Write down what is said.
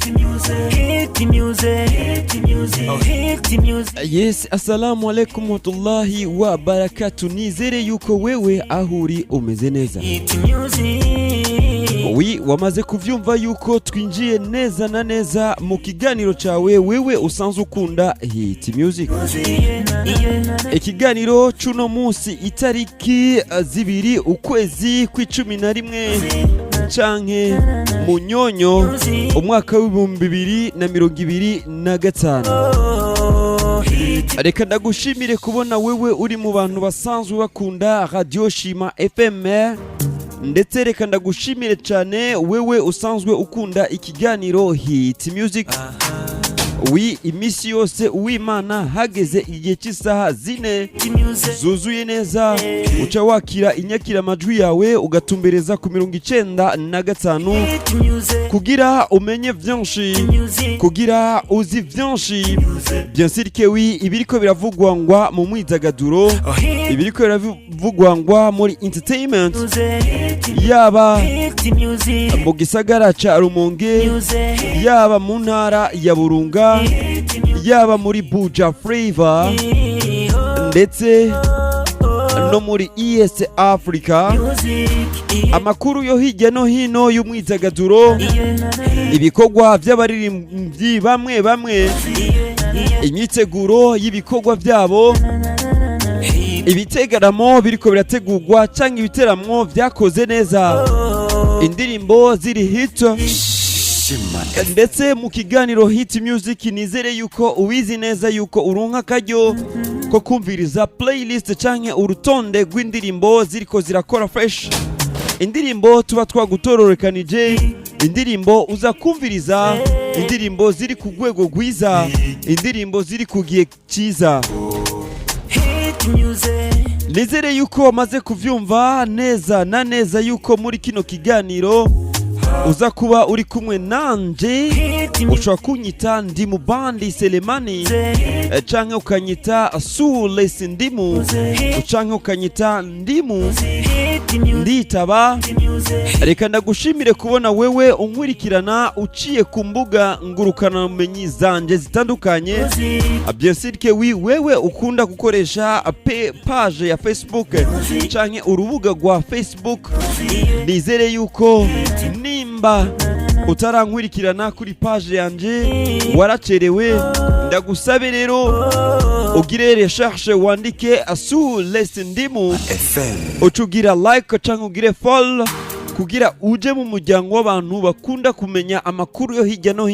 Hit music, hit music, hit music, oh hit music. Yes, assalamu alaikum warahmatullahi wabarakatu. Nizere yuko wewe aho uri umeze neza. Hit music. Oui, wamaze kuvyumva yuko twinjiye neza na neza mu kiganiro cawe wewe usanzwe ukunda, Hit Music. Ikiganiro c'uno munsi, itariki 2 ukwezi kw'11 canke Munyonyo, umwaka w'2025. Reka ndagushimire kubona wewe uri mu bantu basanzwe bakunda Radio Shima FM, ndetse reka ndagushimire cyane wewe usanzwe ukunda ikiganiro Hit Music. Oui, iminsi yose uwimana hageze igihe cy'isaha 4 zuzuye neza, uca wakira inyakira amajwi yawe, ugatumbereza ku 95 kugira umenye vyinshi, kugira uzi vyinshi. Bien sûr que oui, ibiriko biravugwa ngwa mu mwidagaduro, ibiriko biravugwa ngwa muri entertainment, yaba mu gisagara ca Rumonge, yaba mu ntara ya Burunga, yaba muri Buja Flavor, ndetse no muri East Africa, amakuru yo hirya no hino y'umwidagaduro, ibikorwa by'abaririmbyi bamwe bamwe, imyiteguro y'ibikorwa byabo, ibitegaramo biriko birategurwa cyangwa ibiteramo vyakoze neza, indirimbo ziri hit. Ndetse mu kiganiro Hit Music, nizere yuko ubizi neza yuko uronka akaryo ko kumviriza playlist canke urutonde rw'indirimbo ziriko zirakora fresh, indirimbo tuba twagutororokanije, indirimbo uza kumviriza, indirimbo ziri ku rwego rwiza, indirimbo ziri ku gihe cyiza. Hit music. Nizere yuko wamaze kuvyumva neza na neza yuko muri kino kiganiro uza kuba uri kumwe nanje. Hit music. Ushobora kunyita Ndimu Bandi Selemani, canke ukanyita Sules Ndimu, canke ukanyita Ndimu. Hit music. Nditaba. Music. Reka ndagushimire kubona wewe unkurikirana uciye ku mbuga ngurukanabumenyi zanje zitandukanye. Bien sûr que oui, wewe ukunda gukoresha page ya Facebook canke urubuga rwa Facebook. Nizere yuko nimba utarankurikirana kuri page yanje waracerewe. Ndagusabe rero ugire recherche, wandike Asules Ndimu, uca ugira like canke ugire follow kugira uje mu muryango w'abantu bakunda kumenya amakuru yo hirya no hino.